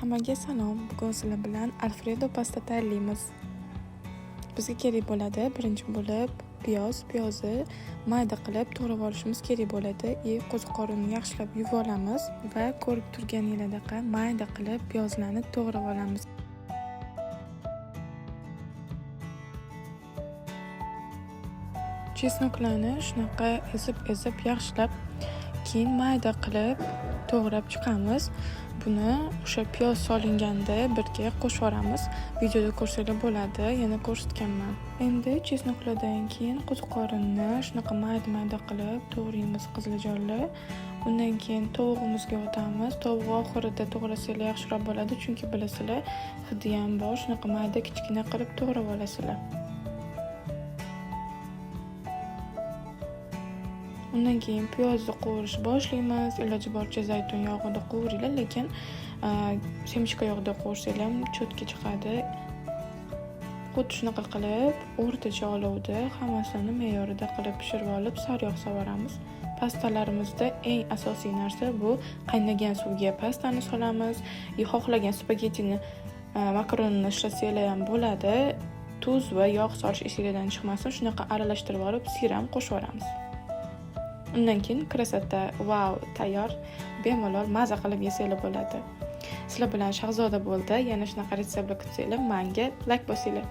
Hammaga salom. Bugun sizlar bilan Alfredo pasta tayyorlaymiz. Bizga kerak bo'ladi birinchi bo'lib piyoz. Piyozni mayda qilib to'g'rab olishimiz kerak bo'ladi. И qo'ziqorinni yaxshilab yuvib olamiz va ko'rib turganinglardaqa mayda qilib piyozlarni to'g'rab olamiz. Chesnoklarni shunaqa ezib-ezib yaxshilab keyin mayda qilib to'g'rab chiqamiz. Buni o'sha piyoz solinganda birga qo'shib yuboramiz. Videoda ko'rsanglar bo'ladi, yana ko'rsatganman. Endi chesnoklardan keyin qo'ziqorinni shunaqa mayda-mayda qilib to'g'raymiz, qiziljonlar. Undan keyin tovug'imizga o'tamiz. Tovuq oxirida to'g'rasanglar yaxshiroq bo'ladi, chunki bilasizlar, hidi ham bor. Shunaqa mayda kichkina qilib to'g'rab olasizlar. Undan keyin piyozni qovurishni boshlaymiz. Iloji boricha zaytun yog'ida qovuringlar, lekin semechka yog'ida qovursanglar ham cho'tga chiqadi. Xuddi shunaqa qilib o'rtacha olovda hammasini me'yorida qilib pishirib olib, sariyog' solib. Pastalarimizda eng asosiy narsa bu qaynagan suvga pastani solamiz. Xohlagan spagettini, makaronini ishlatsanglar ham bo'ladi. Tuz va yog' solish esinglardan chiqmasin. Shunaqa aralashtirib olib, sira ham qo'shib yuboramiz. Undan keyin красота, vau, tayyor. Bemalol maza qilib yesanglar bo'ladi. Sizlar bilan Shahzoda bo'ldi. Yana shunaqa retseptlar kutsanglar, menga like bosinglar.